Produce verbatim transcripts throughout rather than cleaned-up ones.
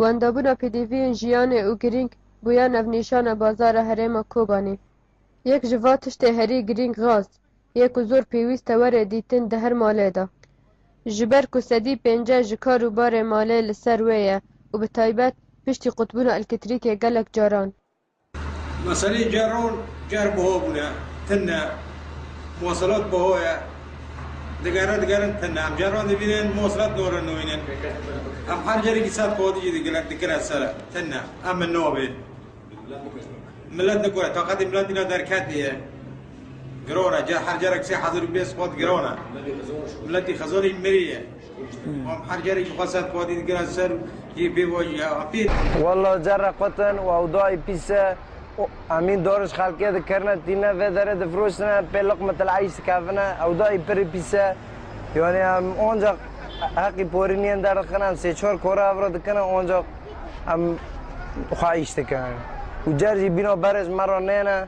Wendabûna pêdiviyên jiyanê û girîng bûya navnîşana bazara herêma Kobanê. Yek ji va tiştê herî girîng gaz yê ku zor pêwîst e were dîtin di her malê de. Ji ber ku sedî pênceh ji kar û barê malê li ser wê ye û bi taybet piştî qutbûna elektrîkê gelek caran. Meselê ceron cer biho bûne, tune. Muwaselat biho ye. Digere digerin tune. Em ceron dibînin, muwaselat nore nûyînin. Em her cerekî sed qotî jî digire, dikire ser. Tune. Em min nabê. Millet nikore. Taqetê miletî ne derketiye. Giron e. Ce-, her cerek sê hezar û pênc sed giron e. Miletî Xezanî miriye. Em her cerekî xwe sed qotî digire ser, yê bê vajî ya apî. Walla cerre qutin û ewdayî pîs e. O, em î doriş xelkê dikirine, tîne vê derê difiroşine, pê luqmetil eyş dikevine, ewdayî pirî pîs e. Yani em ancak heqî porîniyên derdixine, em sê çar kore evro dikine, ancak em xwe eyş dikine. Û cer jî bîna berê ji me re nêne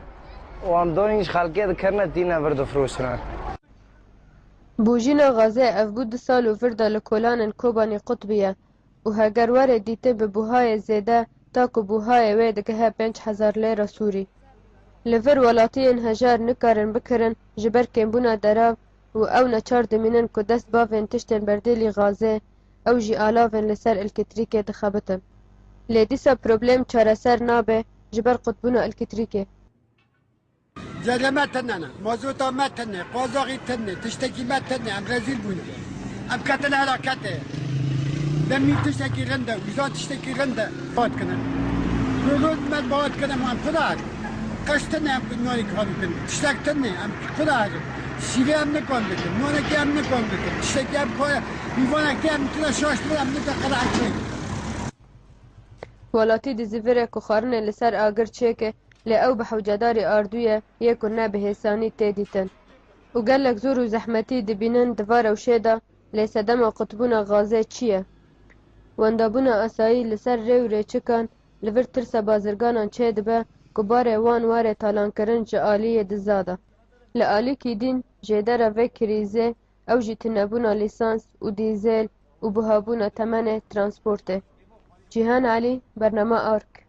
û em dorîn ji xelkê dikirine, tîne vir difiroşine. Bûjîna gazê ev bû du sal û vir de li kolanên Kobanê qutbiye û heger were dîtin bi buhayê zêde, ta ku buhayê wê digihe pênc hezar lêra Sûrî. Li vir welatiyên hejar nikarin bikirin ji ber kêmbûna derav û ew neçar dimînin ku dest bavên tiştên berdêlî gazê, ew jî alavên li ser elektrîkê dixebitin. Lê dîsa problem çareser nabe ji ber qutbûna elektrîkê. Cerê me tune ne, mazota me tune, qazaxî tune, tiştekî me tune, em rezîl bûne. Em ketine helaketê. Demî tiştekî rind e, wîza tiştekî rind e. Bat kine. Rû rû me bat kine, em xwe de herin. Qeş tune em nanî kar bikin. Tiştek tune, em xwe de herin. Şîvê em nikan bikin, nonekî em nikan bikin. Tiştekî em xwe, hîvanekî em tune şaş tune, em nite qereqçî. Welatî dizîvirê ku xwarinê li ser agir çêke, lê ew bi hewcedarî ardûye yê ku ne bi hêsanî tê dîtin. Û gelek zor û zehmetî dibînin di va rewşê de, lê sedema qutbûna gazê çi ye? Wendabûna asayî li ser rê û rêçikan li vir tirsa bazirganan çêdibe ku barê wan warê talankirin ji aliyê diza de. Li alîkî din jêdera vê krîzê ew jî tunebûna lîsans û dîzel û buhabûna temenê transportê. Cîhan Elî, Bernama Ark.